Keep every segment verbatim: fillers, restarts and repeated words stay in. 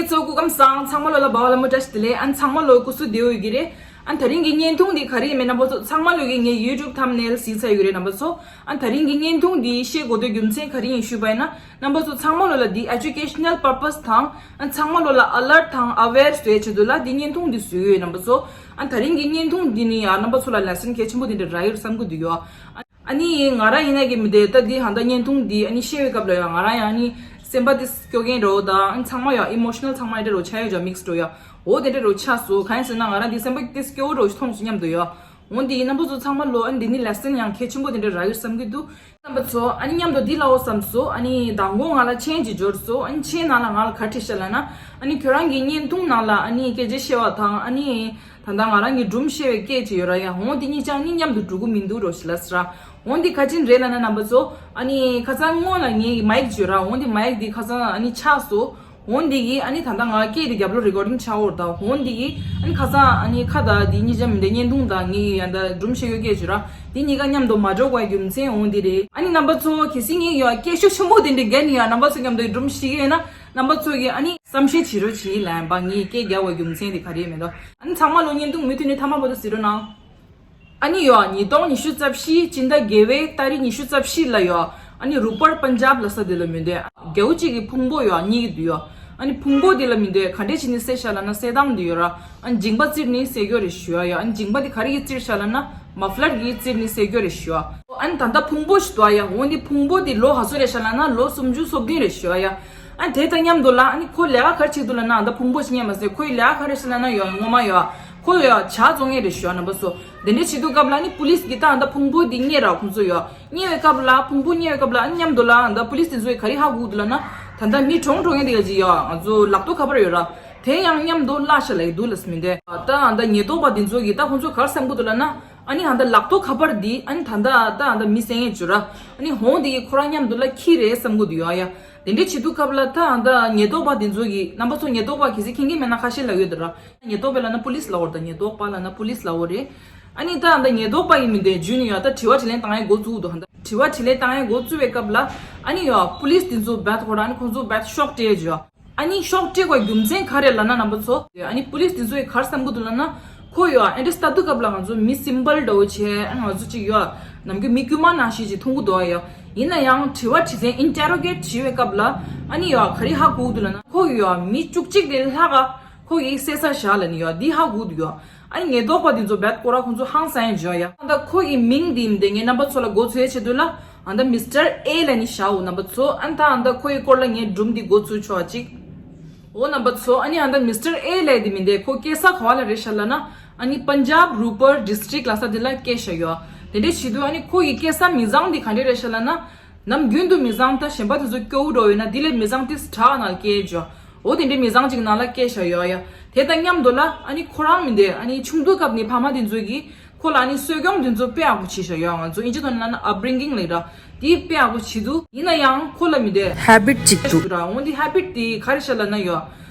ཚོ་སྐུ་ཁམས་བཟང་། ཚང་མ་ལོ་ལ་བ་བ་ལ་མོ་བཀྲ་ཤིས་བདེ་ལེགས། ཨ་ནི་ཚང་མ་ལོ་སྐུ་གཟུགས་བདེ་པོ་ཡོད་ཀྱི་རེད། ཨ་ནི་དེ་རིང་གི་བརྙན་ཐུང་འདི་ག་རེ་ཡིན་མིན་རྣམ་པ་ཚོ་ཚང་མ་ལོ་གི་ངའི་YouTube thumbnail་གཟིགས་ཚར་ཡོད་ཀྱི་རེད་རྣམ་པ་ཚོ། ཨ་ནི་དེ་རིང་གི་བརྙན་ཐུང་འདི་བཤད་དགོས་དོན་རྒྱུ་མཚན་ག་རེ་ཡིན་ཞུས་པ་ཡིན་ན། རྣམ་པ་ཚོ་ཚང་མ་ལོ་ལ་འདི་educational purpose་དང་། ཨ་ནི་ཚང་མ་ལོ་ལ་alert་དང་aware་བཟོ་ཡའི་ཆེད་དུ་ལ་འདི་བརྙན་ཐུང་འདི་བཟོས་ཡོད་རྣམ་པ་ཚོ། ཨ་ནི་དེ་རིང་གི་བརྙན་ཐུང་འདི་ནི་ཡང་རྣམ་པ་ཚོ་ལ་lesson་གལ་ཆེན་པོ་དེ་འདྲ་རག་ཡོད་བསམ་གྱི་འདུག་ཡོད། ཨ་ནི་ང་རང་ཡིན་ན་གི་མི་དེ་ད་འདི་ཧ་ད་བརྙན་ཐུང་འདི་ཨ་ནི་བཤད་པའི་སྐབས་ལ་ཡང་ང་རང་ཡང་ཨ་ནི་སེམས་པ་དེ་སྐྱོ་མཁན་འདྲ་བོ་དང་། ཨ་ནི་ཚང་མ་ཡང་emotional་ཚང་མ་ཨེ་འདྲ་རོ་ཆགས་ཡོད་ཅག་mix་འགྲོ་ཡ། འོ་དེ་འདྲ་རོ་ཆགས་སོ། གང་ཡིན་ཟེར་ན་ང་རང་འདི་སེམས་པ་དེ་སྐྱོ་བོ་རོ་མཐོང་སོང་སྙམ་འདུག་ཡ། འོ་འདི་ཡིན་རྣམ་པ་ཚོ་ཚང་མ་ལོ་ཨ་ནི་འདི་ནི་lesson་ཡང་གལ་ཆེན་པོ་དེ་འདྲ་རག་ཡོད་བསམ་གྱི་འདུག་རྣམ་པ་ཚོ་ཨ་ནི་མཉམ་དུ་འདི་ལའོ་བསམ་སོ། ཨ་ནི་མདང་དགོང་ང་ལ་མཆན་ཅིག་འབྱོར་སོ། ཨ་ནི་མཆན་ནང་ལ་ང་ལ་ག་བྲིས་ཤག་ལབ་ན། ཨ་ནི་ཁྱོད་རང་གི་བརྙན་ཐུང་ནང་ལ་ཨ་ནི་སྐད་ཆ་བཤད་པ་དང་། ཨ་ནི་ད་ལྟ་ང་རང་གི་སྒྲུང་བཤད་པའི་སྐད་ཅིག་ཡོད་ར་ཡ། འོ་འདི་གཉིས་ཆ་ནི་མཉམ་དུ་འགྲོ་གི་མི་འདུག་རོ་ཞིག་ལ་ཟེར་ར། འོ་འདི་ག་ཅིན་རེད་ལབ་ན་རྣམ་པ་ཚོ། ཨ་ནི་ཁ་སང་སྔོན་ལ་ངའི་མའིག་ཅིག་ཡོད་ར། འོ་འདི་མའིག་འདི་ཁ་སང་ཨ་ནི་ཆག་སོ། འོ་འདི་གིས་ཨ་ནི་ད་ལྟ་ང་སྐད་འདི་རྒྱབ་ལོགས་recording་ཆགས་ཡོད་ར། ད་འོ་འདི་གིས་ཨ་ནི་ཁ་སང་ཨ་ནི་ཁ་ད་འདི་གཉིས་ཆ་མི་འདི་བརྙན་ཐུང་དང་ངའི་ཡང་ད་སྒྲུང་བཤད་ཡོད་སྐད་ཅིག་ཡོད་ར། འདི་གཉིས་ཀ་མཉམ་དུ་མ་འགྲོ་བའི་རྒྱུ་མཚན་འོ་འདི་རེད། ཨ་ནི་རྣམ་པ་ཚོ་གལ་སྲིད་ངའི་ཡོད་སྐད་ཤུགས་ཆེན་པོ་དེ་འདྲ་རྒྱག་ནི་ཡོད། རྣམ་པ་ཚོ་མཉམ་དུ་སྒྲུང་བཤད་ཀྱི་ཡོད་ན་རྣམ་པ་ཚོ་གིས་ཨ་ནི་བསམ་ཤེས་བྱེད་རོགས་བྱེད་ལབ་ཡིན་པ། ངའི་སྐད་རྒྱག་པའི་རྒྱུ་མཚན་དེ་ག་རེ་མེད་དོ། ཨ་ནི་ཚང་མ་ལོ་བརྙན་ཐུང་མུ་མཐུད་ནས་མཐའ་མ་བར་དུ་གཟིགས་རོགས་གནང་། ཨ་ནི་ཡོད་ཉིས་སྟོང་ཉི་ཤུ་རྩ་བཞི་སྤྱི་ཟླ་བརྒྱད་པའི་ཏ་རིག་ཉི་ཤུ་རྩ་བཞི་ལ་ཡོད། ཨ་ནི་རུ་པར་པན་ཇབ་ལ་ས་དེ་ལ་མི་འདོད་རྒྱའུ་གཅིག་གི་ཕུང་པོ་ཡོད་རྙེད་ཀྱི་འདུག་ཡོད། ཨ་ནི་ཕུང་པོ་དེ་ལ་མི་འདོད་ག་འདྲས་བྱས་ནས་བསད་ཤག་ལབ་ན་བསད་སྟངས་འདི་ཡོད་ར། ཨ་ནི་མཇིང་པ་བཙིར་ནས་བསད་རྒྱུ་རེད་ཞུ་ཡ་ཡོད། ཨ་ནི་མཇིང་པ་དེ་ག་རེ་གིས་བཙིར་ཤག་ལབ་ན་མ་ཕ་ལར་གིས་བཙིར་ནས་བསད་རྒྱུ་རེད་ཞུ་ཡ། ཨ་ནི་ད་ལྟ་ཕུང་པོ་ཞིག་འདུག་ཡ། འོ་འདི་ཕུང་པོ་འདི་ལོ་ག་ཚོད་རེད་ཤག་ལབ་ན་ལོ་སུམ་ཅུ་སོ་བདུན་རེད་ཞུ་ཡ་ཡ། ཨ་ནི་དེ་དང་མཉམ་དུ་ལ་ཨ་ནི་ཁོ་ལས་ཀ་ག་རེ་བྱེད་འདུག་ལབ་ན། ད་ཕུང་པོ་ཞིག་རྙེད་མ་ཟད་ཁོའི་ལས་ཀ་ག་རེ་ཞིག་ལབ་ན་ཡོད་ངོ་མ་ཡོད། ཁོ་ཡོད་ཇ་བཙོང་མཁན་རེད་ཞུ་ཡ་རྣམ་པ་ཚོ། དེ་འདྲས་བྱེད་དུས་སྐབས་ལ་ཨ་ནི་པུ་ལིས་གིས་ད་ད་ཕུང་པོ་འདི་རྙེད་ར་ཁོང་ཚོ་ཡོད། རྙེད་པའི་སྐབས་ལ་ཕུང་པོ་རྙེད་པའི་སྐབས་ལ་ཨ་ནི་མཉམ་དུ་ལ་ད་པུ་ལིས་དེ་ཚོས་ག་རེ་ཧ་གོ་འདུག་ལབ་ན། ད་ད་མི་གྲོངས་འགྲོ་མཁན་དེ་ག་ཅིག་ཡོད། ང་ཚོ་ལག་ཐོག་ཁ་པར་ཡོད་ར། དེ་ཡང་མཉམ་དུ་བརླགས་ཤག་ལབ་ཀྱི་འདུག་ལབ་སྨིན་ཏེ། ད་ད་ཉེན་རྟོག་པ་འདི་ཚོ་གིས་ད་ཁོང་ཚོ་ག་རེ་བསམ་གྱི་འདུག་ལབ་ན། ཨ་ནི་ད་ལག་ཐོག་ཁ་པར་འདི་ཨ་ནི་ད་ད་ད་མི་བསད་མཁན་ཅིག་ཡོད་ར། ཨ་ནི་འོང་དེ་གིས་ཁོ་རང་མཉམ་དུ་ལ་ཁྱེར་རེད་བསམ་གྱི་འདུག་ཡོད་ཡ། དེ་འདྲས་བྱེད་དུས་སྐབས་ལ་ད་ད་ཉེན་རྟོག་པ་འདི་ཚོ་གིས་རྣམ་པ་ཚོ་ཉེན་རྟོག་པ་གལ་སྲིད་མཁྱེན་མཁན་མེད་ན་ཁ་ཤས་ལབ་ཡོད་ར། ཉེན་རྟོག་པ་ལབ་ན་པུ་ལིས་ལབ་ཡོད་ར། ད་ཉེན་རྟོག་པ་ལབ་ན་པུ་ལིས་ལབ་ཡོད་རེད། ཨ་ནི་ད་ད་ཉེན་རྟོག་པ་ཡིན་མིན་དེ་འཇུས་ནས་ཡོད། ད་དྲི་བ་དྲིས་ལན་བཏང་ཡས་འགོ་བཙུགས་འདུག་ད་དྲི་བ་དྲིས་ལན་བཏང་ཡས་འགོ་བཙུགས་པའི་སྐབས་ལ་ཨ་ནི་ཡོད་པུ་ལིས་འདི་ཚོ་བད་ཁོ་ར་ཨ་ནི་ཁོང་ཚོ་བད་ཤོག་སྤྲད་ཡོད། ཨ་ནི་ཤོག་སྤྲད་དགོས་རྒྱུ་མཚན་ག་རེ་ལབ་ན་རྣམ་པ་ཚོ། ཨ་ནི་པུ་ལིས་འདི་ཚོ་ཡིས་ག་རེ་བསམ་གྱི་འདུག་ལབ་ན། ཁོ་ཡོད་ཨ་འདྲས་ལྟ་དུས་སྐབས་ལ་ང་ཚོ་མི་སིམ་པལ་འདྲ་བོ་བྱས། ཨ་ང་ཚོ་གཅིག་ཡོད་ནམ་རྒྱུན་མི་དཀྱུས་མ་ནང་བཞིན་ཅིག་མཐོང་གི་འདུག་ཨ་ཡ། ཡིན་ན་ཡང་དྲི་བ་དྲིས་ལན་ཨིན་ཊེ་རོ་གེཊ་བྱེད་པའི་སྐབས་ལ་ཨ་ནི་ཡོད་ག་རེ་ཧ་གོ་གི་འདུག་ལབ་ན། ཁོ་ཡོད་མི་བཅུ་གཅིག་དེ་ལྷག་ག་ཁོ་གིས་བསད་ཚར་ཤག་ལབ་ནི་ཡོད་འདི་ཧ་གོ་གི་འདུག་ཡོད། ཨ་ནི་ཉེན་རྟོག་པ་འདི་ཚོ་བད་སྐོར་ར་ཁོང་ཚོ་ཧང་སང་ཡས་འཇོག་ཡ། ཨ་ད་ཁོ་གི་མིང་འདི་མི་དེ་ངས་རྣམ་པ་ཚོ་ལ་འགོ་ཚུགས་ཡས་ཆེད་དུ་ལ། ཨ་ད་མི་སི་ཊར་ཨེ་ལབ་ནི་ཤག་འོ་རྣམ་པ་ཚོ། ཨ་ད་ཨ་ད་ཁོ་ཡི་སྐོར་ལ་ངས་སྒྲུང་འདི་འགོ་ཚུགས་ཆོག་ཅིག་འོ་རྣམ་པ་ཚོ། ཨ་ནི་ཨ་ད་མི་སི་ཊར་ཨེ་ལབ་འདི་མི་དེ་ཁོ་སྐྱེས་ས་ག་བ་ལ་རེད་ཤག་ལབ་ན། ཨ་ནི་པན་ཇབ་རུ་པར་ཌི་སི་ཊིག་ལབ་ས་དེ་ལ་སྐྱེས་ཤག་ཡོད། དེ་འདྲས་བྱེད་དུས་ཨ་ནི་ཁོ་ཡི་སྐྱེས་ས་མི་ཚང་འདི་ག་འདྲས་རེད་ཤག་ལབ་ན། ནམ་རྒྱུན་དུ་མི་ཚང་ད་གཞན་པ་དེ་ཚོ་སྐྱོ་བོ་འགྲོ་ཡོད་ན་དེ་ལས་མི་ཚང་དེ་སི་ཊར་ནང་སྐྱེས་ཡོད། འོ་དེ་འདྲའི་མི་ཚང་གཅིག་ནང་ལ་སྐྱེས་ཤག་ཡོད་ཡ། དེ་དང་མཉམ་དུ་ལ་ཨ་ནི་ཁོ་རང་མི་དེ་ཨ་ནི་ཆུང་དུས་སྐབས་ནས་ཕ་མ་དེ་ཚོ་གིས་ཁོ་ལ་ཨ་ནི་གསོ་སྐྱོང་དེ་ཚོ་དཔེ་ཡག་པོ་བྱས་ཤག་ཡོད། ང་ཚོ་ཨིན་ཇི་ཐོག་ནས་ལབ་ན་ཨབ་རིང་གིང་ལབ་ར། དེ་དཔེ་ཡག་པོ་བྱས་འདུག་ཡིན་ན་ཡང་ཁོ་ལ་མི་དེ་ཧེ་བིཊ་ཅིག་འདུག་ར། འོ་དེ་ཧེ་བིཊ་དེ་ག་རེ་ཤག་ལབ་ན་ཡོད།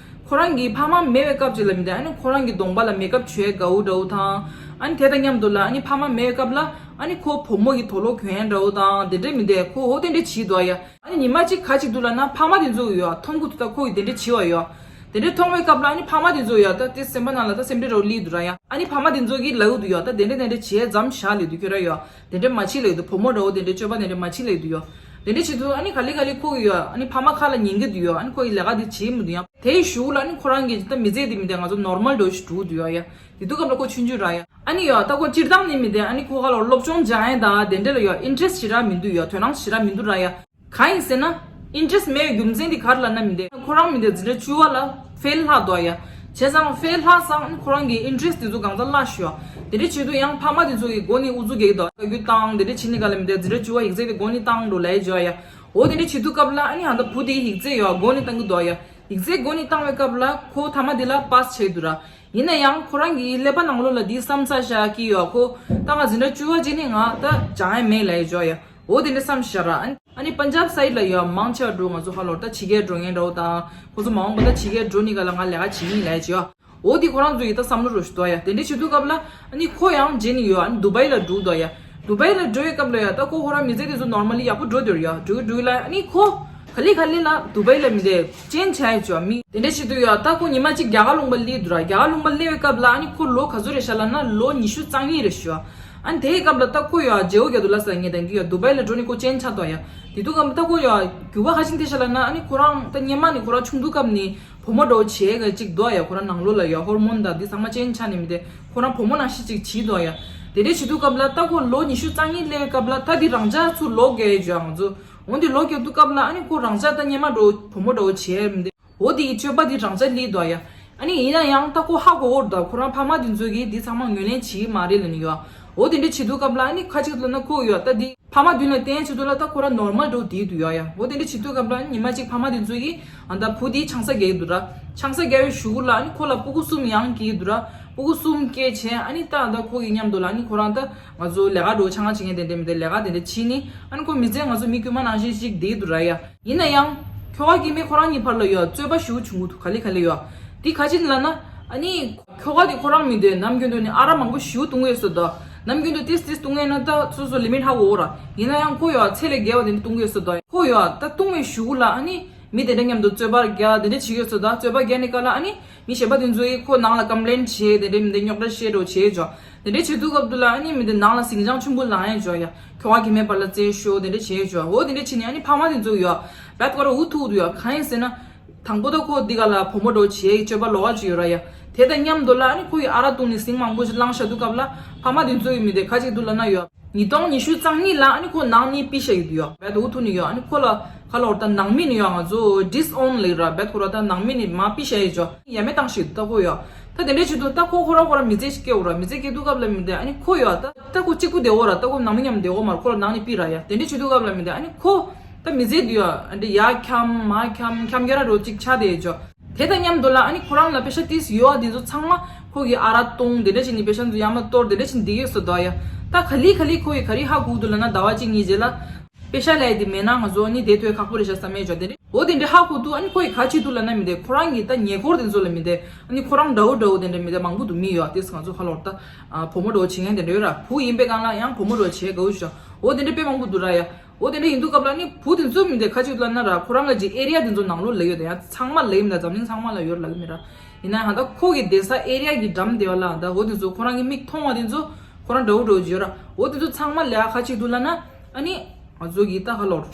ཁོ་རང་གི་ཕ་མ་མེད་པའི་སྐབས་ཅིག་ལ་མི་དེ་ཨ་ནི་ཁོ་རང་གི་གདོང་པ་ལ་མེག་ཨབ་བྱས་དགའ་བོ་འདྲ་བོ་དང་། ཨ་ནི་དེ་དང་མཉམ་དུ་ལ་ཨ་ནི་ཕ་མ་མེད་པའི་སྐབས་ལ་ཨ་ནི་ཁོ་བུ་མོ་གི་དུག་ལོག་གྱོན་ཡ་འདྲ་བོ་དང་དེ་འདྲས་མི་དེ་ཁོ་འོ་དེ་འདྲས་བྱས་འདུག་ཡ། ཨ་ནི་ཉི་མ་གཅིག་ག་ཅིག་འདུག་ལབ་ན་ཕ་མ་དེ་ཚོ་ཡོད་མཐོང་གི་འདུག་ད་ཁོ་གིས་དེ་འདྲས་བྱས་པ་ཡོད། དེ་འདྲས་མཐོང་བའི་སྐབས་ལ་ཨ་ནི་ཕ་མ་དེ་ཚོ་ཡོད་ད་དེ་སེམས་པ་ནང་ལ་ད་སེམས་ཁྲལ་འདྲ་བོ་སླེབས་འདུག་ར་ཡ། ཨ་ནི་ཕ་མ་དེ་ཚོ་གིས་ལབ་ཀྱི་འདུག་ཡ། ད་དེ་འདྲས་དེ་འདྲས་བྱས་མཚམས་བཞག་ལབ་ཀྱི་འདུག་ཁྱོད་ར་ཡོད། དེ་འདྲས་མ་བྱེད་ལབ་ཀྱི་འདུག་བུ་མོ་འདྲ་བོ་དེ་འདྲས་སྤྱོད་པ་དེ་འདྲས་མ་བྱེད་ལབ་ཀྱི་འདུག་ཡ། དེ་འདྲས་བྱེད་དུས་ཨ་ནི་ག་ལེ་ག་ལེ་ཁོ་གིས་ཡོད་ཨ་ནི་ཕ་མ་ཁ་ལ་ཉན་གྱི་འདུག་ཡ། ཨ་ནི་ཁོ་གིས་ལས་ཀ་དེ་བྱེད་མི་འདུག་ཡ། དེའི་གཞུག་ལ་ཨ་ནི་ཁོ་རང་གི་ད་མི་ཚེ་དེ་མི་དེ་ང་ཚོ་ནོར་མལ་འདྲ་བོ་ཞིག་འགྲོ་གི་འདུག་ཡ། ཡ་དེ་དུས་སྐབས་ལ་ཁོ་ཆུང་ཆུང་ར་ཡ། ཨ་ནི་ཡ་ད་ཁོ་སྤྱིར་བཏང་ནས་མི་དེ་ཨ་ནི་ཁོ་ཁ་ལ་སློབ་སྦྱོང་སྦྱང་ཡ་དང་དེ་འདྲ་ལ་ཡ་ཨིན་ཊེ་རེ་སི་ཊི་ཞེ་དྲག་མི་འདུག་ཡ། དོ་སྣང་ཞེ་དྲག་མི་འདུག་ར་ཡ། གང་ཡིན་ཟེར་ན་ཨིན་ཊེ་རེ་སི་ཊི་མེད་པའི་རྒྱུ་མཚན་དེ་ག་རེ་ལབ་ན་མི་དེ་ཁོ་རང་མི་དེ་འཛིན་གྲྭ་བཅུ་པ་ལ་ཕེལ་ལྷག་འདུག་ཡ། བྱས་ཙང་ཕེལ་ལྷག་ཙང་ཨ་ནི་ཁོ་རང་གི་ཨིན་ཊེ་རེ་སི་ཊི་དེ་ཚོ་གང་ཙམ་བརླག་ཤག་ཡ། དེ་འདྲ་བྱེད་དུས་ཡང་ཕ་མ་དེ་ཚོ་གི་མགོ་ནས་ཨུ་ཚུགས་རྒྱག་གི་འདུག་བཀའ་བཀྱོན་བཏང་དེ་འདྲ་བྱེད་ནི་ག་ལ་མི་དེ་འཛིན་གྲྭ་བཅུ་པ་ཡིག་ཚད་དེ་མགོ་ནས་བཏང་འགྲོ་ལབ་ཡ་བྱས་ཡ། འོ་དེ་འདྲ་བྱེད་དུས་སྐབས་ལ་ཨ་ནི་ཧ་ད་བུ་དེའི་ཡིག་ཚད་ཡོད་མགོ་ནས་བཏང་གི་འདུག་ཡ། ཡིག་ཚད་མགོ་ནས་བཏང་བའི་སྐབས་ལ་ཁོ་མཐའ་མ་དེ་ལ་པཱ་སི་བྱས་འདུག་ར། ཡིན་ན་ཡང་ཁོ་རང་གི་ཀླད་པ་ནང་ལོགས་ལ་འདི་བསམ་ས་ཤག་གི་ཡོད། ཁོ་ད་ང་འཛིན་གྲྭ་བཅུ་པ་བྱས་ནས་ང་ད་སྦྱང་ཡ་མེད་ལབ་ཡ་བྱས་ཡ། འོ་དེ་འདྲ་བསམ་ཤག་ར། ཨ་ནི་པན་ཇབ་སའིཌ་ལ་ཡོད་མང་ཆེ་བ་འགྲོ་ང་ཚོ་ཧ་ལོར་ད་ཕྱི་རྒྱལ་འགྲོ་མཁན་འདྲ་བོ་དང་ཁོ་ཚོ་མ་འོངས་པ་ད་ཕྱི་རྒྱལ་འགྲོ་ནི་ག་ལ་ང་ལས་ཀ་བྱེད་ཡིན་ལབ་ཡ་བྱས་ཡ། འོ་དེ་ཁོ་རང་ཚོ་ཡི་ད་བསམ་བློ་རོ་ཞིག་འདུག་ཡ། དེ་འདྲ་བྱེད་དུས་སྐབས་ལ་ཨ་ནི་ཁོ་ཡང་རྗེས་ནས་ཡོད་ཨ་ནི་དུ་བའི་ལ་འགྲོ་འདུག་ཡ། དུ་བའི་ལ་འགྲོ་བའི་སྐབས་ལ་ཡ་ད་ཁོ་ཁོ་རང་མི་ཚེ་དེ་ཚོ་ནོར་མལ་ལི་ཡག་པོ་འགྲོ་འདུག་ཡ། འགྲོ་འགྲོ་ལ་ཨ་ནི་ཁོ་ ག་ལེ་ག་ལེ་ལ་དུ་བའི་ལ་མི་དེ་ཅན་ཆ་ཡ་ཅོ་མི་དེ་འདྲ་བྱེད་དུས་ཡ། ད་ཁོ་ཉི་མ་གཅིག་རྒྱ་གར་ལུང་པ་སླེབས་འདུག་ར། རྒྱ་གར་ལུང་པ་སླེབས་པའི་སྐབས་ལ་ཨ་ནི་ཁོ་ལོ་ག་ཚོད་རེད་ཤག་ལབ་ན་ལོ་ཉི་ཤུ་རྩ་གཉིས་རེད་ཤག། ཨ་ནི་དེའི་སྐབས་ལ་ད་ཁོ་ཡ་རྗེ་བོ་རྒྱ་དུ་ལ་ས་ངེས་དང་གི་ཡ་དུ་བའི་ལ་འགྲོ་ནི་ཁོ་ཅན་ཆ་དོ་ཡ། དེ་དུས་སྐབས་ད་ཁོ་ཡ་རྒྱུ་བ་ཧ་ཅིང་དེ་ཤ་ལབ་ན་ཨ་ནི་ཁོ་རང་ད་སྙེ་མ་ནི་ཁོ་རང་ཆུང་དུས་སྐབས་ནི་བུ་མོ་འདྲ་བོ་བྱེད་ག་ཅིག་འདུག་ཡ། ཁོ་རང་ནང་ལོགས་ལ་ཡ་ཧོར་མོན་དང་འདི་ཚང་མ་ཅན་ཆ་ནི་མི་དེ་ཁོ་རང་བུ་མོ་ནང་བཞིན་ཅིག་བྱེད་དོ་ཡ། དེ་འདྲ་བྱེད་དུས་སྐབས་ལ་ད་ཁོ་ལོ་ཉི་ཤུ་རྩ་གཉིས་སླེབས་པའི་སྐབས་ལ་ད་འདི་རང་ཅག་ཚུར་ལོག་གི་ཡ་ཇོ་ང་ཚོ། འོན་ཏེ་ལོག་གི་དུས་སྐབས་ལ་ཨ་ནི་ཁོ་རང་ཅག་ད་སྙེ་མ་འདྲ་བོ་བུ་མོ་འདྲ་བོ་བྱེད་མི་དེ། འོ་དེ་ཡི་སྤྱོད་པ་དེ་རང་ཅག་ལི་དོ་ཡ། ཨ་ནི་ཡིན་ན་ཡང་ད་ཁོ་ཧ་གོ་འོར་ད་ཁོ་རང་ཕ་མ་དེ་ཚོ་གིས་དེ་ཚང་མ་ངོས་ལེན་བྱེད་ཀྱི་མ་རེད་ལབ་ནི་ཡོད། འོ་དེ་འདྲ་བྱེད་དུས་སྐབས་ལ་ཨ་ནི་ཁ་ཅིག་ལ་ན་ཁོ་ཡོད་ད་དེ་ཕ་མ་མདུན་ལ་བསྟན་བྱེད་དུས་ལ་ད་ཁོ་རང་ནོར་མལ་འགྲོ་དེ་དུ་ཡོད་ཡ། འོ་དེ་འདྲ་བྱེད་དུས་སྐབས་ལ་ཨ་ནི་ཉི་མ་གཅིག་ཕ་མ་དེ་ཚོ་གིས་ཨ་ད་བུ་དེ་ཆང་ས་རྒྱག་གི་འདུག་ར། ཆང་ས་རྒྱག་པའི་གཞུག་གུ་ལ་ཨ་ནི་ཁོ་ལ་སྤུ་གུ་གསུམ་ཡང་སྐྱེས་འདུག་ར། སྤུ་གུ་གསུམ་སྐྱེས་བྱས་ཨ་ནི་ད་ད་ཁོ་གི་མཉམ་དུ་ལ་ཨ་ནི་ཁོ་རང་ད་ང་ཚོ་ལས་ཀ་འགྲོ་ཆང་ང་བྱེད་མཁན་དེ་འདྲ་མི་དེ་ལས་ཀ་དེ་འདྲ་བྱེད་ནི་ཨ་ནི་ཁོ་མི་ཚེ་ང་ཚོ་མི་དཀྱུས་མ་ནང་བཞིན་ཞིག་བསྡད་འདུག་ར་ཡ། ཡིན་ན་ཡང་། ཁྱོ་ག་གི་མི་ཁོ་རང་གཉིས་བར་ལ་ཡོད་རྩོད་པ་ཞེ་པོ་བྱུང་གི་འདུག་ག་ལེ་ག་ལེ་ཡོད། དེ་ག་ཅི་ལབ་ན། ཨ་ནི། ཁྱོ་ག་དེ་ཁོ་རང་མི་དེ་ནམ་རྒྱུན་དུ་ནི་ཨ་རག་མང་པོ་ཞེ་པོ་བཏུང་གི་ཡོད་ས་དོ། ནམ་རྒྱུན་དུ་ཏིས་ཏིས་བཏུང་ཡོད་ན་ད་སོ་སོ་ལི་མིཊ་ཧ་གོ་ར། ཡིན་ན་ཡང་ཁོ་ཡོད་ཚད་ལས་བརྒལ་བ་དེ་འདྲ་བཏུང་གི་ཡོད་ས་དོ། ཁོ་ཡོད་ད་བཏུང་བའི་གཞུག་གུ་ལ་ཨ་ནི། མི་དེ་འདྲ་མཉམ་དུ་རྩོད་པ་རྒྱག་དེ་འདྲ་བྱེད་ཀྱི་ཡོད་ས་དོ། རྩོད་པ་རྒྱག་ནི་ག་ལ་ཨ་ནི། མི་གཞན་པ་དེ་ཚོ་ཡིས་ཁོ་ནང་ལ་ཀམ་པི་ལེན་བྱེད་དེ་འདྲ་མི་དེ་རྙོག་དྲ་བཤད་འགྲོ་བྱེད་ཅོ། དེ་འདྲ་བྱེད་དུས་སྐབས་དུ་ལ་ཨ་ནི་མི་དེ་ནང་ལ་ཟིང་ཆ་ཆེན་པོ་ལངས་ཡ་ཅོ་ཡ། ཁྱོ་ག་གི་མེད་པ་ལ་རྩོད་ཤོག་དེ་འདྲ་བྱེད་ཅོ། འོ་དེ་འདྲ་བྱེད་ནི་ཨ་ནི་ཕ་མ་དེ་ཚོ་ཡོད། བད་ཁོ་ར་འུ་ཐུག་དུ་ཡོད་གང་ཡིན་ཟེར་ན། དང་པོ་ད་ཁོ་འདི་ག་ལ་བུ་མོ་འགྲོ་བྱེད་ཡ་སྤྱོད་པ་ལོགས་ཀ་ཅིག་ཡོད་ར་ཡ། དེ་དང་མཉམ་དུ་ལ་ཨ་ནི་ཁོ་ཡི་ཨ་རག་བཏུང་ནི་ཟིང་མང་པོ་ཞིག་བླངས་བཞག་དུས་སྐབས་ལ་ཕ་མ་དེ་ཚོ་ཡི་མི་དེ་ག་ཅིག་དུ་ལ་ན་ཡོད། ཉིས་སྟོང་ཉི་ཤུ་རྩ་གཉིས་ལ་ཨ་ནི་ཁོ་ནང་ནི་པི་ཤ་ཡི་དུ་ཡོད། བད་འུ་ཐུག་ནི་ཡོད། ཨ་ནི་ཁོ་ལ་ག་ལོར་ད་ནང་མི་ནི་ཡོད་ང་ཚོ་ཌིས་ཨོན་ལེ་ར། བད་ཁོ་ར་ད་ནང་མི་ནི་མ་པི་ཤ་ཡི་ཅོ་ཡ་མེ་བཏང་ཞིག་ད་ཁོ་ཡོད། ད་དེ་འདྲའི་ཆེད་དུ་ད་ཁོ་ཁོ་ར་ཁོ་ར་མི་ཚེ་ཞིག་སྐྱེ་འོ་ར། མི་ཚེ་སྐྱེ་དུས་སྐབས་ལ་མི་དེ་ཨ་ནི་ཁོ་ཡོད་ད། ད་ཁོ་གཅིག་པུ་བསྡད་འོ་ར། ད་ཁོ་ནང་མི་མཉམ་བསྡད་འོ་མ་ར། ཁོ་ལ་ནང་ནི་པི་ར་ཡ། དེ་འདྲའི་ཆེད་དུ་སྐབས་ལ་མི་དེ་ཨ་ནི་ཁོ་ད་མི་ཚེ་འདི་ཡོད་ཨ་འདྲ་ཡ་འཁྱམ་མ་འཁྱམ་འཁྱམ་རྒྱ་ར་རོ་གཅིག་ཆ་དེ་ཅོ། དེ་དང་མཉམ་དུ་ལ་ཨ་ནི་ཁོ་རང་ལ་པེ་ཤ་ཏིས་ཡོད་ཨ་དེ་ཚོ་ཚང་མ་ཁོ་གི་ཨ་རག་བཏུང་དེ་འདྲ་བྱས་ནི་པེ་ཤ་ཚོ་ཡ་མ་གཏོར་དེ་འདྲ་བྱས་ནི་འདི་ཡོད་ས་དོ་ཡ། ད་ག་ལི་ག་ལི་ཁོ་གི་ག་རི་ཧ་གོ་འདུག་ལབ་ན་ཟླ་བ་གཅིག་གཉིས་རྗེས་ལ། པེ་ཤ་ལས་དེ་མེད་ན་ང་ཚོ་ཨ་ནི་དེ་ཐོས་ཁག་པོ་རེད་ཤག་བསམ་མེད་ཅོ་དེ་རེད། འོ་དེ་འདྲ་ཧ་གོ་འདུག་ཨ་ནི་ཁོ་གི་ག་བྱེད་འདུག་ལབ་ན་མི་དེ་ཁོ་རང་གི་ད་ཉེ་འཁོར་དེ་ཚོ་ལ་མི་དེ་ཨ་ནི་ཁོ་རང་འདྲ་བོ་འདྲ་བོ་དེ་འདྲ་མི་དེ་མང་པོ་འདུག་མི་ཡོད་ཨ་དེ་ང་ཚོ་ཧ་ལོར་ད་བུ་མོ་འདྲ་བོ་བྱེད་མཁན་དེ་འདྲ་ཡོད་ར། བུ་ཡིན་པའི་སྒང་ལ་ཡང་བུ་མོ་འདྲ་བོ་བྱེད་དགའ་བོ་ཤོག་འོ་དེ་འདྲ་དཔེ་མང་པོ་འདུག་ར་ཡ། འོ་དེ་འདྲ་ཡིན་དུས་སྐབས་ལ་ནི་བུ་དེ་ཚོ་མི་དེ་ཁ་ཅིག་ལབ་ན་ར་ཁོ་རང་གི་ཨེ་རི་ཡ་དེ་ཚོ་ནང་ལོགས་ལ་ཡོད་དེ་ཡང་ཚང་མ་ལ་ཡིན་ད་འཛམ་གླིང་ཚང་མ་ལ་ཡོད་ལབ་གི་མེད་ར། ཡིན་ན་ཡང་ད་ཁོ་གི་བསྡད་ས་ཨེ་རི་ཡ་གི་འགྲམ་དེ་བ་ལ་ད་འོ་དེ་ཚོ་ཁོ་རང་གི་མིག་མཐོང་བ་དེ་ཚོ་ཁོ་རང་འདྲ་བོ་འདྲ་བོ་ཅིག་ཡོད་ར། འོ་དེ་ཚོ་ཚང་མ་ལ་ཁ་ཅིག་འདུག་ལབ་ན་ཨ་ནི་ང་ཚོ་གི་ད་ཧ་ལོར་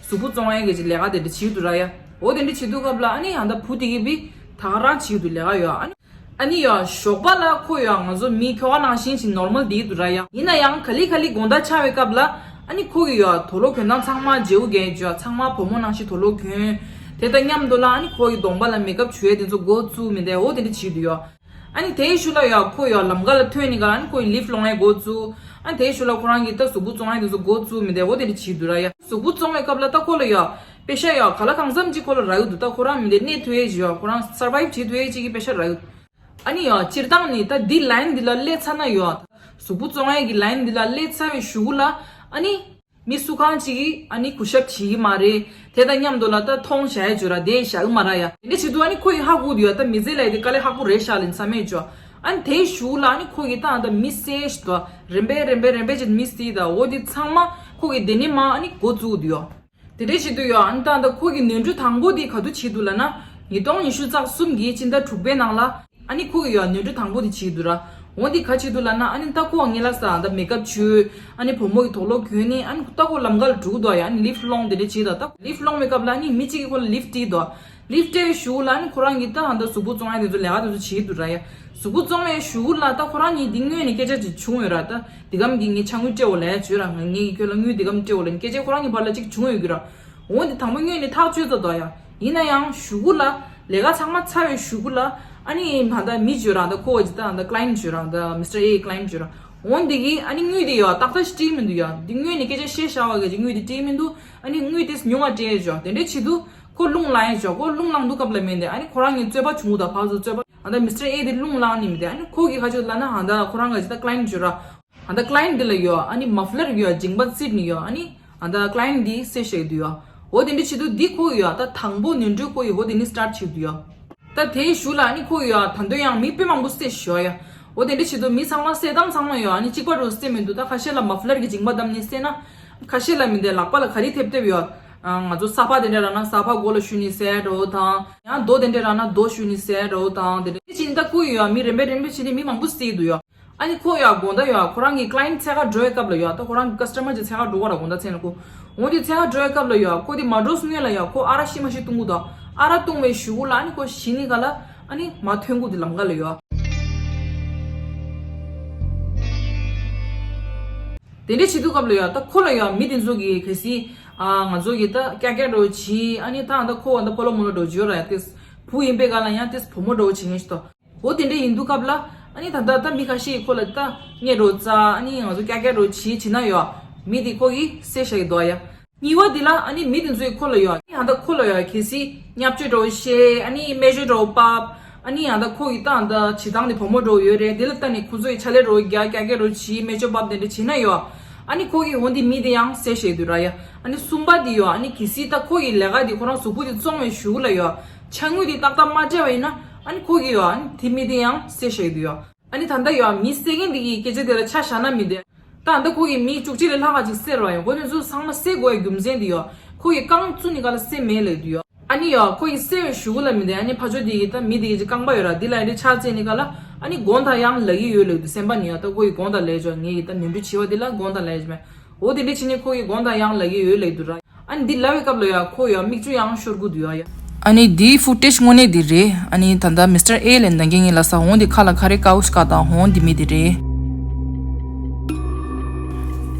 གཟུགས་པོ་བཙོང་ཡ་གི་ཅིག་ལས་ཀ་དེ་འདྲ་བྱེད་འདུག་ར་ཡ། འོ་དེ་འདྲ་བྱེད་དུས་སྐབས་ལ་ཨ་ནི་ཡང་ད་བུ་དེ་གི་བི་ད་ག་རང་བྱེད་འདུག་ལས་ཀ་ཡོད་ཨ་ནི། ཨ་ནི་ཡ་ཞོགས་པ་ལ་ཁོ་ཡ་ང་ཚོ་མི་ཁྱོ་ག་ནང་བཞིན་ཞིག་ནོར་མལ་བསྡད་འདུག་ར་ཡ། ཡིན་ན་ཡང་ག་ལི་ག་ལི་དགོང་དག་ཆ་བའི་སྐབས་ལ་ཨ་ནི་ཁོ་གི་ཡ་དུག་ལོག་གྱོན་སྟངས་ཚང་མ་བརྗེ་པོ་གྱོན་ཅོ། ཚང་མ་བུ་མོ་ནང་བཞིན་དུག་ལོག་གྱོན། དེ་དང་མཉམ་དུ་ལ་ཨ་ནི་ཁོ་གི་གདོང་པ་ལ་མེག་ཨབ་བྱུག་ཡས་དེ་ཚོ་འགོ་བཙུགས་མི་འདུག་འོ་དེ་འདྲ་བྱེད་འདུག་ཡ། ཨ་ནི་དེའི་ཤུལ་ལ་ཡ་ཁོ་ཡ་ལམ་ཁ་ལ་ཐོན་ནི་ག་ཨ་ནི་ཁོ་ཡི་ལིབ་སློང་ཡས་འགོ་བཙུགས། ཨ་ནི་དེའི་ཤུལ་ལ་ཁོ་རང་གི་ད་གཟུགས་པོ་བཙོང་ཡས་དེ་ཚོ་འགོ་བཙུགས་མི་འདུག་འོ་དེ་འདྲ་བྱེད་འདུག་ར་ཡ། གཟུགས་པོ་བཙོང་བའི་སྐབས་ལ་ད་ཁོ་ལ་ཡ་པེ་ཤ་ཡ་ག་ལ་གང་འཚམ་ཅིག་ཁོ་ལ་རག་གི་འདུག་ད་ཁོ་རང་མི་འདུག་གནས་ཐུབ་ཡས་ཅིག་ཡ་ཁོ་རང་སར་བའིབ་བྱེད་ཐུབ་ཡས་ཅིག་གི་པེ་ཤ་རག་གི་འདུག་ཨ་ནི་ཡ་སྤྱིར་བཏང་ནི་ད་འདི་ལའིན་འདི་ལ་སླེབས་ཚར་ན་ཡ། གཟུགས་པོ་བཙོང་ཡས་ཀྱི་ལའིན་འདི་ལ་སླེབས་ཚར་བའི་གཞུག་གུ་ལ་ཨ་ནི། མི་སུ་གང་ཅིག་གིས་ཨ་ནི་གུས་ཞབས་བྱེད་ཀྱི་མ་རེད། དེ་དང་མཉམ་དུ་ལ་ད་མཐོང་བཞག་ཡས་བྱོས་ར་དེ་བཞག་གི་མ་ར་ཡ། དེ་འདྲ་བྱེད་དུས་ཨ་ནི་ཁོ་ཡི་ཧ་གོ་འདུག་ཡ། ད་མི་ཚེ་ལ་ཡི་དེ་དཀའ་ལས་ཁག་པོ་རེད་ཤག་ལབ་བསམ་མེད་བྱོས། ཨ་ནི་དེའི་གཞུག་ལ་ཨ་ནི་ཁོ་གི་ད་ཨ་ད་མི་སེ་ཞིག་འདུག་རིམ་པས་རིམ་པས་རིམ་པས་ཅིག་མི་སེ་ད་འོ་དེ་ཚང་མ་ཁོ་གི་དེ་ནས་མ་ཨ་ནི་འགོ་བཙུགས་འདུག་ཡ། དེ་འདྲ་བྱེད་དུས་ཡ་ཨ་ནི་ད་ཨ་ད་ཁོ་གི་ནོར་འཁྲུལ་དང་པོ་དེ་ག་དུས་བྱེད་འདུག་ལབ་ན། ཉིས་སྟོང་ཉི་ཤུ་རྩ་གསུམ་གྱི་སྤྱི་ཟླ་དྲུག་པའི་ནང་ལ། ཨ་ནི་ཁོ་གི་ཡ་ནོར་འཁྲུལ་དང་པོ་དེ་བྱེད་འདུག་ར། འོ་འདི་ག་བྱེད་འདུག་ལབ་ན་ཨ་ནི་ད་ཁོ་ངེད་ལ་ས་ད་མེག་ཨབ་བྱུག་ཨ་ནི་བུ་མོ་གི་དུག་ལོག་གྱོན་ནི་ཨ་ནི་ད་ཁོ་ལམ་ཁ་ལ་འགྲོ་འདུག་ཡ། ཨ་ནི་ལིབ་སློང་དེ་འདྲ་བྱེད་ད་ད་ལིབ་སློང་བའི་སྐབས་ལ་ཨ་ནི་མི་གཅིག་གིས་ཁོ་ལ་ལིབ་སྤྲད་འདུག་ལིབ་སྤྲད་གཞུག་ལ་ཨ་ནི་ཁོ་རང་གིས་ད་ཨ་ད་གཟུགས་པོ་བཙོང་ཡ་དེ་ཚོ་ལས་ཀ་དེ་ཚོ་བྱེད་འདུག་ར་ཡ། གཟུགས་པོ་བཙོང་བའི་གཞུག་ལ་ད་ཁོ་རང་གཉིས་འདི་སྔོན་ནས་སྐད་ཆ་ཅིག་བྱུང་ཡོད་ར། ད་འདི་གམ་གྱི་ངས་ཕྱག་དངུལ་སྤྲད་འོ་ལབ་ཡ་བྱོས་ར། ང་ངས་ཀྱི་ཁྱོད་ལ་དངུལ་འདི་གམ་སྤྲད་འོ་ལབ་ནི་སྐད་ཆ་ཁོ་རང་གཉིས་བར་ལ་ཅིག་བྱུང་ཡོད་གི་ར། འོ་འདི་དང་པོ་སྔོན་ནས་ཐག་ཆོད་ཚར་འདུག་ཡ། ཡིན་ན་ཡང་གཞུག་གུ་ལ་ལས་ཀ་ཚང་མ་ཚར་བའི་གཞུག་གུ་ལ་ཨ་ནི་མ་ད་མི་བྱོས་རང་ད་ཁོ་བ་ཇི་ད་ད་ཀ་ལ་ཡན་བྱོས་རང་ད་མི་སི་ཊར་ཨེ་ཀ་ལ་ཡན་བྱོས་རང་། འོ་འདི་གི་ཨ་ནི་དངུལ་དེ་ཡོད་ཏག་ཏག་ཞིག་སྤྲད་མི་འདུག་ཡ། འདི་དངུལ་ནི་སྐད་ཆ་བཤད་བཞག་པ་གི་དངུལ་དེ་སྤྲད་མི་འདུག་ཨ་ནི་དངུལ་དེ་ཉུང་བ་སྤྲད་བཞག་དེ་འདྲ་བྱེད་དུས་ཁོ་རླུང་ལངས་ཡ་བཞག་ཁོ་རླུང་ལངས་དུས་སྐབས་ལ་མེད་དེ་ཨ་ནི་ཁོ་རང་གི་རྩོད་པ་བྱུང་གི་ད་ཕར་ཚུར་རྩོད་པ་ཨ་ད་མི་སི་ཊར་ཨེ་དེ་རླུང་ལངས་ནི་མི་དེ་ཨ་ནི་ཁོ་གི་ཁ་ཆུ་ལ་ན་ཨ་ད་ཁོ་རང་ག་ཇི་ད་ཀ་ལ་ཡན་བྱོས་ར། ཨ་ད་ཀ་ལ་ཡན་འདི་ལ་ཡོད་ཨ་ནི་མ་ཕ་ལར་ཡོད་མཇིང་པ་སིད་ནི་ཡོད་ཨ་ནི། ཨ་ད་ཀ་ལ་ཡན་འདི་སེ་ཤེས་འདུག་ཡ། འོ་དེ་འདྲ་བྱེད་དུས་འདི་ཁོ་ཡ་ད་དང་པོ་ནོར་འཁྲུལ་ཁོ་ཡི་འོ་དེ་ནི་སི་ཊར་ཊི་བྱེད་འདུག་ཡ། ད་དེའི་གཞུག་ལ་ཨ་ནི་ཁོ་ཡ་ད་དུང་ཡང་མི་དཔེ་མང་པོ་བསད་ཤོག་ཡ། འོ་དེ་འདྲ་བྱེད་དུས་མི་ཚང་མ་བསད་སྟངས་ཚང་མ་ཡ་ཨ་ནི་གཅིག་པ་རུ་བསད་མི་འདུག་ད་ཁ་ཤས་ལ་མ་ཕ་ལར་གྱི་མཇིང་པ་བསྡམས་ནས་བསད་ན། ཁ་ཤས་ལ་མི་འདི་ལག་པ་ལ་ག་རེ་ཐེབས་ཐེབས་ཡ། ང་ཚོ་ས་ཕག་དེ་འདྲ་རག་ན་ས་ཕག་མགོ་ལ་གཞུས་ནས་བསད་འགྲོ་དང་། ཡང་རྡོ་དེ་འདྲ་རག་ན་རྡོ་གཞུས་ནས་བསད་འགྲོ་དང་། དེ་འདྲ་ཅིག་ད་ཁོ་ཡི་ཡ་མི་རིམ་པས་རིམ་པས་བྱས་ནས་མི་མང་པོ་བསད་འདུག་ཡ། ཨ་ནི་ཁོ་ཡ་དགོང་དག་ཡ་ཁོ་རང་གི་ཀླ་ཡན་ཊི་འཚོལ་ག་འགྲོ་བའི་སྐབས་ལ་ཡ། ད་ཁོ་རང་གི་ཀ་སི་ཊ་མར་ཅིག་འཚོལ་ག་འགྲོ་བ་ར་དགོང་དག་མཚན་ལ་ཁོ། འོ་དེ་འཚོལ་ག་འགྲོ་བའི་སྐབས་ལ་ཡ་ཁོ་དེ་མ་འགྲོ་སྔོན་ལ་ཡ་ཁོ་ཨ་རག་ཤི་མ་ཤི་བཏུང་གི་འདུག་ཨ་རག་བཏུང་བའི་གཞུག་གུ་ལ་ཨ་ནི་ཁོ་ཤི་ནི་ག་ལ་ཨ་ནི་མ་ཐོན་གི་འདུག་ལམ་ཁ་ལ་ཡ། དེ་འདྲ་བྱེད་དུས་སྐབས་ལ་ཡ་ད་ཁོ་ལ་ཡ་མི་དེ་ཚོ་གི་གལ་སྲིད་ཨ་ང་ཚོ་གི་ད་ཀྱག་ཀྱག་འདྲ་བོ་བྱེད། ཨ་ནི་ད་ད་ཁོ་ད་ཕོ་ལོ་མོ་ལོ་འདྲ་བོ་བྱེད་ཡོད་ར་ཡ། དེ་བུ་ཡིན་པའི་སྒང་ལ་ཡང་དེ་བུ་མོ་འདྲ་བོ་བྱེད་མཁན་ཞིག་ད། འོ་དེ་འདྲ་ཡིན་དུས་སྐབས་ལ་ཨ་ནི་ད་ད་ད་མི་ཁ་ཤས་ཁོ་ལ་ད་སྔས་འགྲོ་རྩ་ཨ་ནི་ང་ཚོ་ཀྱག་ཀྱག་འདྲ་བོ་བྱེད་བྱེད་ན་ཡ་མི་དེ་ཁོ་གིས་བསད་བཞག་གི་འདུག་ཡ། གཉིས་པ་འདི་ལ་ཨ་ནི་མི་དེ་ཚོས་ཁོ་ལ་ཡ་ཨ་ནི་ད་ཁོ་ལ་ཡ་གལ་སྲིད་བརྙས་བཅོས་འདྲ་བོ་བཤད། ཨ་ནི་སྨད་ཤོད་འདྲ་བོ་ཕབ། ཨ་ནི་ཡང་ད་ཁོ་གི་ད་ད་བྱེད་སྟངས་དེ་བུ་མོ་འདྲ་བོ་ཡོད་རེད། དེ་ལ་ལྟ་ནས་ཁོ་ཚོ་ཡི་ཕྱག་ལས་འདྲ་བོ་རྒྱག་ཀྱག་ཀྱག་འདྲ་བོ་བྱེད་སྨད་ཤོད་ཕབ་དེ་འདྲ་བྱེད་ན་ཡ། ཨ་ནི་ཁོ་གིས་འོ་འདི་མི་དེ་ཡང་བསད་བཞག་འདུག་ར་ཡ། ཨ་ནི་གསུམ་པ་འདི་ཡ་ཨ་ནི་གལ་སྲིད་ད་ཁོ་གི་ལས་ཀ་འདི་ཁོ་རང་གཟུགས་པོ་འདི་བཙོང་བའི་གཞུག་ལ་ཡ་ཅ་དངོས་འདི་ཏག་ཏག་མ་སྤྲད་པ་ཡིན་ན་ཨ་ནི་ཁོ་གིས་ཡ་ཨ་ནི་དེ་མི་དེ་ཡང་བསད་བཞག་འདུག་ཡ། ཨ་ནི་ད་ལྟ་ཡ་མི་བསད་མཁན་འདི་གི་སྐད་ཆ་དེ་ལ་ཆ་བཞག་ན་མི་འདི། ད་ལྟ་ཁོ་གིས་མི་བཅུ་གཅིག་ལས་ལྷག་ག་ཅིག་བསད་ར་ཡ། འོ་དེ་ཚོ་ཚང་མ་བསད་དགོས་ཡ་རྒྱུ་མཚན་འདི་ཡ་ཁོ་གིས་རྐང་བཙུགས་ནི་ག་ལ་བསད་མེད་ལབ་འདུག་ཡ། ཨ་ནི་ཡ་ཁོ་གིས་བསད་པའི་གཞུག་གུ་ལ་མི་འདི་ཨ་ནི་ཕ་ཇོ་དེ་གིས་ད་མི་དེ་གི་ཅིག་རྐང་པ་ཡོད་ར་འདི་ལ་ཨ་ནི་ཕྱག་བཙལ་ནི་ག་ལ་ཨ་ནི་དགོངས་དག་ཡང་ལབ་ཀྱི་ཡོད་ལབ་འདུག་སེམས་པ་ནི་ཡ་ད་ཁོ་གིས་དགོངས་དག་ལབ་ཅོག་ངེད་ཀྱི་ད་ནོར་འཁྲུལ་བྱས་པ་འདི་ལ་དགོངས་དག་ལབ་ཅོག་མེད། འོ་དེ་འདྲ་བྱས་ནས་ཁོ་གིས་དགོངས་དག་ཡང་ལབ་ཀྱི་ཡོད་ལབ་འདུག་ར། ཨ་ནི་འདི་ལབ་པའི་སྐབས་ལ་ཡ་ཁོ་ཡ་མིག་ཆུ་ཡང་ཤོར་གི་འདུག་ཡ་ཡ། ཨ་ནི་འདིའི་ཕུ་ཊེཇ་དངོས་གནས་འདི་རེད། ཨ་ནི་ད་ལྟ་མི་སི་ཊར་ཨེ་ལབ་མཁན་ངའི་ལ་ས་འོང་འདི་ཁ་ལ་ཁ་རེ་ཀའུ་ཤི་ཀ་དང་འོང་འདི་མི་འདི་རེད།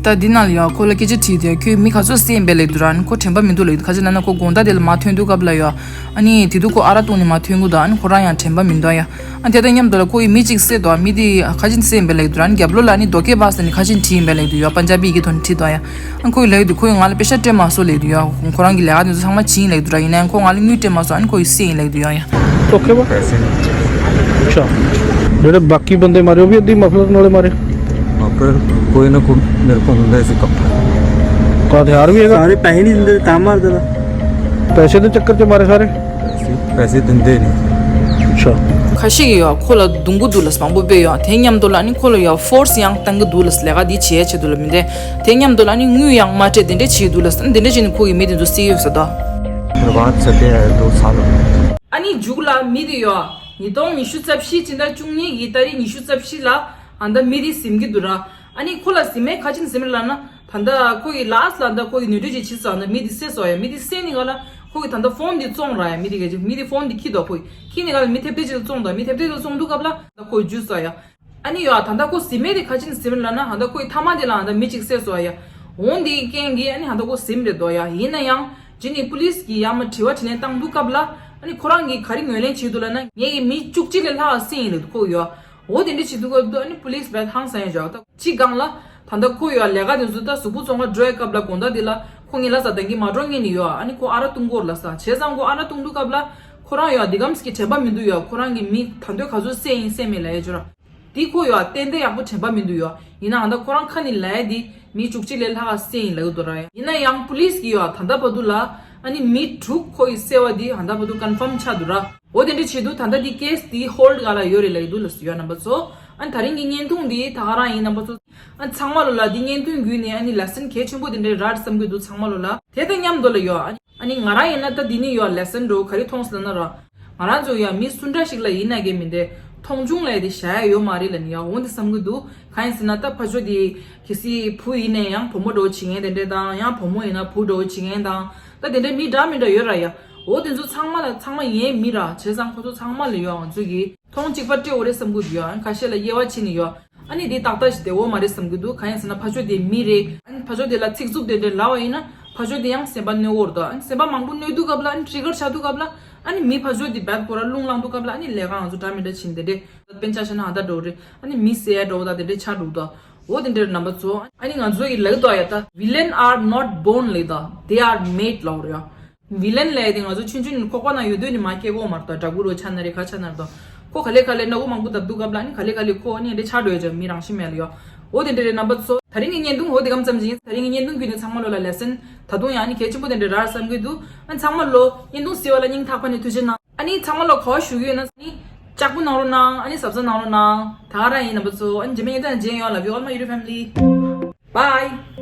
ད་འདི་ནང་ལ་ཡ་ཁོ་ལ་སྐད་ཆ་དྲིས་དུས་ཁྱོད་མི་ག་ཚོད་བསད་ཡིན་པས་ལབ་འདུག་ར། ཨ་ནི་ཁོ་དྲན་པ་མི་འདུག་ལབ་འདུག་ཁ་ཅིག་ལབ་ན་ཁོ་དགོང་དག་དེ་ལ་མ་ཐོན་དུས་སྐབས་ལ་ཡ། ཨ་ནི་དེ་དུས་ཁོ་ཨ་རག་བཏུང་ནས་མ་ཐོན་གི་འདུག་ཨ་ནི་ཁོ་རང་ཡང་དྲན་པ་མི་འདུག་ཡ། ཨ་དེ་དང་མཉམ་དུ་ལ་ཁོ་ཡིས་མི་གཅིག་བསད་འདུག་མི་དེ་ཁ་ཅིག་བསད་ཡིན་པས་ལབ་འདུག་ཨ་ནི་རྒྱབ་ལོགས་ལ་ཨ་ནི་དོ་ཀེ་བ་ཟེར་ནས་ཁ་ཅིག་བྲིས་ཡིན་པས་ལབ་འདུག་ཡ། པན་ཇ་བི་ཡི་གེ་ཐོག་ནས་བྲིས་འདུག་ཡ། ཨ་ཁོ་ཡིས་ལབ་འདུག་ཁོ་ཡིས་ང་ལ་པེ་ཤ་སྤྲད་མ་སོང་ལབ་འདུག་ཡ། ཁོ་རང་གི་ལས་ཀ་དེ་ཚོ་ཚང་མ་བྱས་ཡིན་ལབ་འདུག་ར། ཡིན་ནའང་ཁོ་ང་ལ་དངུལ་སྤྲད་མ་སོང་ཨ་ནི་ཁོ་ཡིས་བསད་ཡིན་ལབ་འདུག་ཡ། ཡ། तो क्या हुआ? पैसे नहीं। अच्छा। मेरे बाकी बंदे मारे, वो भी अभी मफलर वाले मारे। मफलर कोई ना कोई मेरे को मिलता है, ऐसे कब था। तो हथियार भी है? सारे पैसे नहीं देते, काम मार देता। पैसे के चक्कर से मारे सारे। पैसे, पैसे देंदे नहीं। अच्छा। ཁ་ཤས་ཀྱིས་ཡང་ཁོ་ལ་རྡུང་གི་འདུག་ལབ་མང་པོ་སྤེལ་ཡོང་། དེ་མཉམ་དུ་ལ་ནི་ཁོ་ལ་ཡང་ཕོར་སི་ཡང་བཏང་གི་འདུག་ལབ། ལས་ཀ་འདི་བྱེད་ཡ་ཆེད་དུ་ལ་མི་འདྲ། དེ་མཉམ་དུ་ལ་ནི་དངུལ་ཡང་མ་སྤྲད་དེ་འདྲ་བྱེད་ཀྱི་འདུག་ལབ། དེ་འདྲ་བྱས་ནས་ཁོ་གིས་མི་དེ་ཚོ་བསད་ཡོད་ཟེར་ད། बर्बाद चले आए दो साल। ཨ་ནི་མཇུག་ལ་མི་དེ་ཡང་ཉིས་སྟོང་ཉི་ཤུ་རྩ་བཞི་སྤྱི་ཟླ་བཅུ་གཉིས་ཀྱི་ཏ་རིག་ཉི་ཤུ་རྩ་བཞི་ལ་ཨ་ད་མི་དེ་ཟིན་གྱི་འདུག་ར། ཨ་ནི་ཁོ་ལ་ཟིན་མེད་ཁ་ཅིག་ཟིན་མེད་ལབ་ན། ད་ལྟ་ཁོ་གི་ལཱ་སི་ལ་ད་ཁོ་གི་ནོར་འཁྲུལ་ཅིག་བྱས་སོང་། ད་མི་དེ་བསད་སོང་ཡ། མི་དེ་བསད་ནི་ག་ལ་ཁོ་གི་ད་ལྟ་ཕོན་དེ་བཙོངས་ར་ཡ། མི་དེ་ག་ཅིག་མི་དེ་ཕོན་དེ་ཁྱེར་འདུག་ཁོ་ཁྱེར་ནི་ག་ལ་མི་ཐེབས་ཐེབས་ཅིག་ལ་བཙོངས་དང་། མི་ཐེབས་ཐེབས་ལ་བཙོང་དུས་སྐབས་ལ་ད་ཁོ་འཇུས་སོང་ཡ། ཨ་ནི་ཡ་ད་ལྟ་ཁོ་ཟིན་མེད་དེ་ཁ་ཅིག་ཟིན་མེད་ལབ་ན། ད་ལྟ་ཁོ་གི་ཐ་མ་དེ་ལ་ད་མི་གཅིག་བསད་སོང་ཡ། འོང་དེའི་རྐྱེན་གྱིས་ཨ་ནི་ད་ལྟ་ཁོ་ཟིན་རེད་འདུག་ཡ། ཡིན་ན་ཡང་རྗེས་ནས་པུ་ལིས་ཀྱིས་ཡར་མར་དྲི་བ་དྲིས་ལན་བཏང་དུས་སྐབས་ལ་ཨ་ནི་ཁོ་རང་གིས་ག་རེ་ངོས་ལེན་བྱས་འདུག་ལབ་ན། ངས་ཀྱི་མི་བཅུ་གཅིག་ལས་ལྷག་བསད་ཡིན་ལབ་འདུག་ཁོ་གིས་ཡ། འོ་དེ་འདྲ་བྱེད་དུས་སྐབས་དུ་ཨ་ནི་པུ་ལིས་བད་ཧང་སང་ཡ་བཞག་ད་ཅི་སྒང་ལ་ད་ལྟ་ཁོ་ཡོད་ལས་ཀ་དེ་ཚོ་ད་གཟུགས་པོ་བཙོང་ག་འགྲོ་ཡ་སྐབས་ལ་དགོང་དག་དེ་ལ་ཁོ་ངའི་ལ་ས་དང་གི་མ་འགྲོ་ངེས་ནི་ཡོད། ཨ་ནི་ཁོ་ཨ་རག་བཏུང་གོ་ལ་ས་བྱས་ཙང་ཁོ་ཨ་རག་བཏུང་དུས་སྐབས་ལ་ཁོ་རང་ཡོད་འདི་གམ་སི་གི་དྲན་པ་མི་འདུག་ཡོད། ཁོ་རང་གི་མི་ད་འདོད་ག་ཚོད་བསད་ཡིན་བསད་མེད་ལ་ཡ་ཅོ་ར། དེ་ཁོ་ཡོད་ཏན་ཏན་ཡག་པོ་དྲན་པ་མི་འདུག་ཡོད། ཡིན་ནའང་ད་ཁོ་རང་ཁ་ནས་ལ་ཡ་དེ་མི་བཅུ་གཅིག་ལས་ལྷག་བསད་ཡིན་ལ་ཡོད་དོ་ར། ཡིན་ན་ཡང་པུ་ལིས་གི་ཡོད་ད་ལྟ་བར་དུ་ལ་ཨ་ནི་མི་དྲུག་ཁོ་ཡི་བསད་པ་དེ་ད་ལྟ་བར་དུ་ཀོན་ཕམ་ཆགས་འདུག་ར། འོ་དེ་འདྲ་བྱེད་དུས་ད་ལྟ་འདི་ཀེ་སི་འདི་ཧོལ་ཌི་ག་ལ་ཡོད་རེད་ལབ་ཀྱི་འདུག་ལ་ཡོད་རྣམ་པ་ཚོ། ཨ་ནི་ད་རིང་གི་བརྙན་ཐུང་འདི་ད་ག་རང་ཡིན་རྣམ་པ་ཚོ། ཨ་ནི་ཚང་མ་ལོ་ལ་འདི་བརྙན་ཐུང་བརྒྱུད་ནས་ཨ་ནི་ལེ་སན་གལ་ཆེན་པོ་དེ་འདྲ་རག་བསམ་གྱི་འདུག་ཚང་མ་ལོ་ལ། དེ་དང་མཉམ་དུ་ལ་ཡོད་ཨ་ནི་ང་རང་ཡིན་ན་ད་འདི་ནི་ཡོད་ལེ་སན་འགྲོ་ག་རེ་མཐོང་སོང་ན་ར། ང་རང་ཚོ་ཡོད་མི་སུ་འདྲ་ཞིག་ལ་ཡིན་ན་གལ་མི་འདུག་མཐོང་ཆུང་ལ་ཡ་དེ་བྱ་ཡ་ཡོད་མ་རེད་ལབ་ནི་ཡ། འོ་འདི་བསམ་གྱི་འདུག་གང་ཡིན་ཟེར་ན་ད་ཕ་ཆོས་དེ་གལ་སྲིད་བུ་ཡིན་ན་ཡང་བུ་མོ་འདྲ་བོ་བྱེད་མཁན་དེ་འདྲ་དང་། ཡང་བུ་མོ་ཡིན་ན་བུ་འདྲ་བོ་བྱེད་མཁན་དང་། ད་དེ་འདྲའི་མི་འདྲ་མི་འདྲ་ཡོད་ར་ཡ། འོ་དེ་ཚོ་ཚང་མ་ལ་ཚང་མ་ཡིན་མི་ར་བྱས་ཙང་ཁོ་ཚོ་ཚང་མ་ལ་ཡོད་ང་ཚོ་གི་མཐོང་གཅིག་པ་སྤྲད་འོ་རེད་བསམ་གྱི་འདུག་ཡ། ཁ་ཤས་ལ་དབྱེ་བ་ཕྱེ་ནས་ཡོད། ཨ་ནི་འདི་ཏག་ཏག་ཞིག་བདེ་བོ་མ་རེད་བསམ་གྱི་འདུག་གང་ཡིན་ཟེར་ན་ཕ་ཆོས་དེ་མི་རེད། ཨ་ནི་ཕ་ཆོས་དེ་ལ་ཚིག་རྩུབ་དེ་འདྲ་ལབ་པ་ཡིན་ན་ཕ་ཆོས་དེ་ཡང་སེམས་པ་གནོད་འོར་དོ། ཨ་ནི་སེམས་པ་མང་པོ་གནོད་དུས་སྐབས་ལ་ཨ་ནི་ཊི་རི་གར་ཆགས་དུས་སྐབས་ལ་ཨ་ནི་མི་ཕ་ཆོས་དེ་བད་ཁོ་ར་རླུང་ལངས་དུས་སྐབས་ལ་ཨ་ནི་ལས་ཀ་ང་ཚོ་འདྲ་མི་འདྲ་ཕྱིན་དེ་འདྲས་དཔེ་ཆ་བཞག་ན་ཨ་ད་འགྲོ་རེད། ཨ་ནི་མི་ཟེར་ཡ་འགྲོ་ད་དེ་འདྲས་ཆགས་འགྲོ་ད། འོ་དེ་འདྲས་རྣམ་པ་ཚོ། ཨ་ནི་ང་ཚོ་ཡི་ལབ་དོ་ཡ་ད། Villain are not born ལབ་ད། They are made ལབ་རེད་ཡ། བི་ལན་ལབ་ཡ་དེ་ང་ཚོ་ཆུང་ཆུང་ནས་ཁོག་པ་ན་ཡོད་དུས་ནས་མ་སྐྱེ་གོ་མ་རེད་དོ། དགྲ་བོ་རོ་ཆ་ན་རེད་ག་ཆ་ན་རེད་དོ། ཁོ་ག་ལེ་ག་ལེ་སྣ་བུག་མང་པོ་བརྡབ་དུས་སྐབས་ལ་ནི་ག་ལེ་ག་ལེ་ཁོ་ནི་འདྲེ་ཆགས་འགྲོ་ཡ་ཅག་མི་རང་བཞིན་མེད་ལ་ཡོད། འོ་དེ་འདྲ་རེད་རྣམ་པ་ཚོ། ད་རིང་གི་བརྙན་ཐུང་འོ་དེ་གམ་ཙམ་ཞིག་ཡིན། ད་རིང་གི་བརྙན་ཐུང་བརྒྱུད་ནས་ཚང་མ་ལོ་ལ་ལེ་སན་ད་དུང་ཡང་ནི་གལ་ཆེན་པོ་དེ་འདྲ་རག་བསམ་གྱི་འདུག་ཨ་ཚང་མ་ལོ་བརྙན་ཐུང་གཟིགས་པ་ལ་སྙིང་ཐག་པ་ནས་ཐུགས་རྗེ་གནང་། ཨ་ནི་ཚང་མ་ལོ་གོ་བ་ཞུ་གི་ཡོད་ན་ནི་ལྕགས་པོ་གནང་རོགས་གནང་། ཨ་ནི་གཟབ་གཟབ་གནང་རོགས་གནང་། ད་ག་རང་ཡིན་རྣམ་པ་ཚོ། ཨ་ནི་རྗེས་མའི་བརྙན་ཐུང་ནང་མཇལ་ཡོང་། Love you all my YouTube family. Bye.